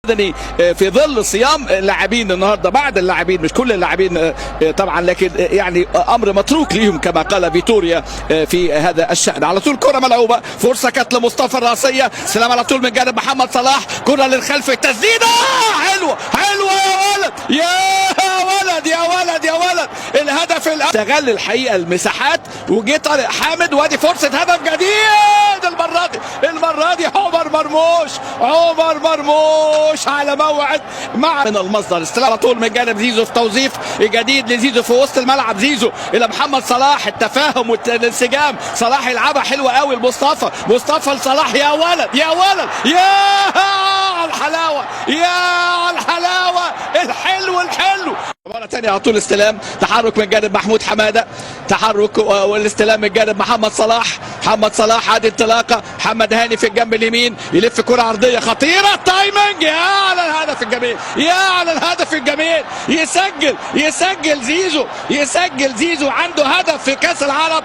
بدني في ظل صيام اللاعبين النهارده، بعض اللاعبين مش كل اللاعبين طبعا، لكن يعني امر متروك ليهم كما قال فيتوريا في هذا الشان. على طول كره ملعوبه، فرصة كانت لمصطفى الراسية، سلام على طول من جانب محمد صلاح، كره للخلف، التسديده حلوة حلوة يا ولد يا ولد يا ولد يا ولد. الهدف استغل الحقيقة المساحات وجه طارق حامد، وادي فرصة هدف جديد المرة دي، المرة دي عمر مرموش، عمر مرموش على موعد مع من المصدر. استلام على طول من جانب زيزو في توظيف جديد لزيزو في وسط الملعب، زيزو الى محمد صلاح، التفاهم والانسجام، صلاح يلعبها حلوة قوي لمصطفى، مصطفى لصلاح، يا ولد يا ولد يا على الحلاوة يا على الحلاوة، الحلو الحلو. مرة تانية على طول استلام، تحرك من جانب محمود حمادة، تحرك والاستلام من جانب محمد صلاح، محمد صلاح ادي انطلاقة، محمد هاني في الجنب اليمين يلف كرة عرضية خطيرة، timing، يا على الهدف الجميل، يا على الهدف الجميل، يسجل يسجل زيزو، يسجل زيزو، عنده هدف في كأس العرب.